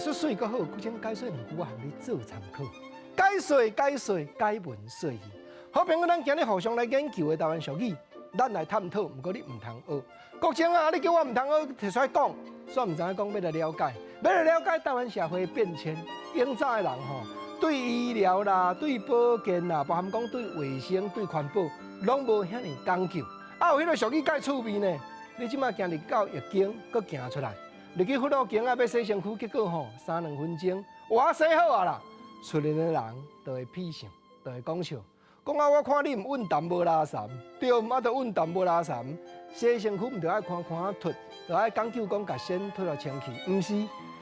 說水閣好，國清解說兩句，我予你做參考。解說解說解文說義。好朋友，咱今日互相來研究的台灣俗語，咱來探討。毋過你毋通學。國清啊，你叫我毋通學，提出來講，煞毋知影講欲來了解，欲來了解台灣社會變遷。永早的人吼，對醫療啦，對保健啦，包含講對衛生、對環保，攏無遐爾講究。啊，有彼个俗語蓋趣味呢。你這馬行入到浴間，閣行出來，入去佛老間啊，欲洗身軀，結果吼三兩分鐘，哇，洗好啊啦。出來的人就會鄙笑，就會講笑，講啊，我看你毋穩淡無垃圾，對，啊，著穩淡無垃圾。洗身軀毋著愛寬寬仔脫，著愛講究講共先脫予清氣，毋是，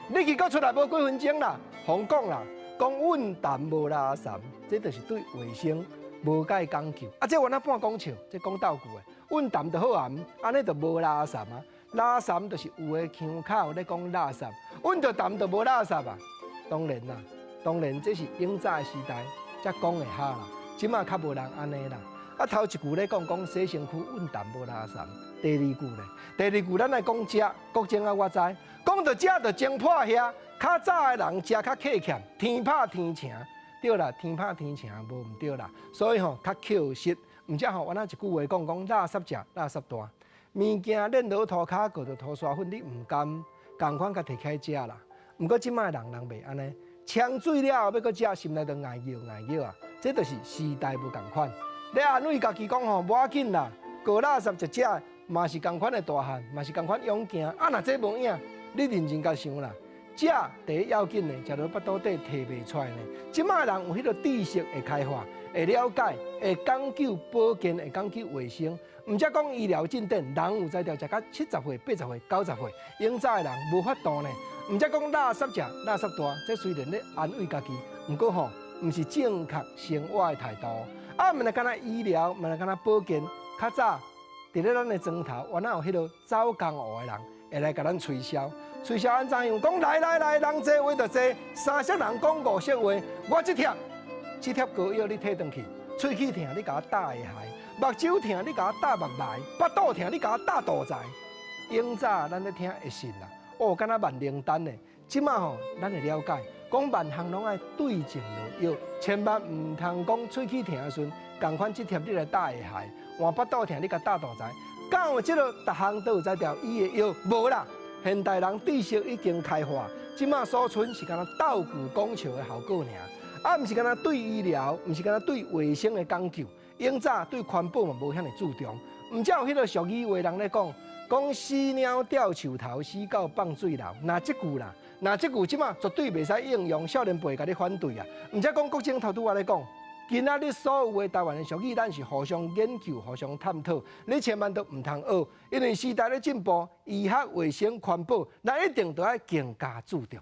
你去閣出來無幾分鐘啦，予講啦，講穩淡無垃圾，這就是對衛生無蓋講究。啊，這原來半講笑，這講鬥句的，穩淡就好啊，按呢就無垃圾啊。垃圾就是有的腔口咧講垃圾，穩著淡就無垃圾啊。當然啦，當然這是永早的時代才講會哈啦，這馬較無人按呢啦。啊，頭一句咧講講洗身軀穩淡無垃圾，第二句咧，第二句咱來講食，國清啊，我知，講著食就精破遐，較早的人食較客儉，天拍天成，對啦，天拍天成無毋對啦，所以吼較抾實，毋才吼，原來一句話講講垃圾食，垃圾大，物件練落塗跤，過著塗沙粉，你毋甘仝款共提起來食啦。毋過這馬的人人袂按呢，沖水了後欲閣食，心內就𠝹蟯𠝹蟯啊！這就是時代無仝款。你安慰家己講吼，無要緊啦，過垃圾食食嘛是仝款的大漢，嘛是仝款勇健。啊，若這無影，你認真共想啦，食第一要緊的，食到腹肚底提袂出來呢。這馬人有彼个知識會開化，會了解，會講究保健，會講究衛生。毋才講醫療進展，人有才調食到70歲、80歲、90歲，永早的人無法度呢。毋才講垃圾食，垃圾大，這雖然咧安慰家己，毋過吼，毋是正確生活的態度。啊，毋是干焦醫療，毋是干焦保健。較早佇咧咱的莊頭，原來有彼个走江湖的人會來共咱吹簫，吹簫按怎樣？講來來來，人濟話就濟，三色人講五色話。我這帖這帖膏藥你提轉去，喙齒疼你共我打下害，目睭疼你共我打目眉，腹肚疼你共我打肚臍。永早咱咧聽會信啦，哦，敢若萬靈丹呢。這馬吼，咱會了解，講萬項攏愛對症落藥，千萬毋通講喙齒疼的時陣，仝款這帖你來打下害，換腹肚疼你共打肚臍。敢有這个逐項都有才調醫的藥？無啦。現代人知識已經開化，這馬所賰是干焦鬥句講笑的效果爾，啊，毋是干焦對醫療，毋是干焦對衛生的講究。永早對環保嘛無遐爾注重，毋才有彼个俗語話人咧講，講死貓吊樹頭，死狗放水流。若這句啦，若這句這馬絕對袂使應用，少年輩共你反對啊。毋才講國清頭拄仔咧講，今仔日所有的台灣的俗語，咱是互相研究、互相探討，你千萬都毋通學，因為時代咧進步，醫學、衛生、環保，咱一定都愛更加注重。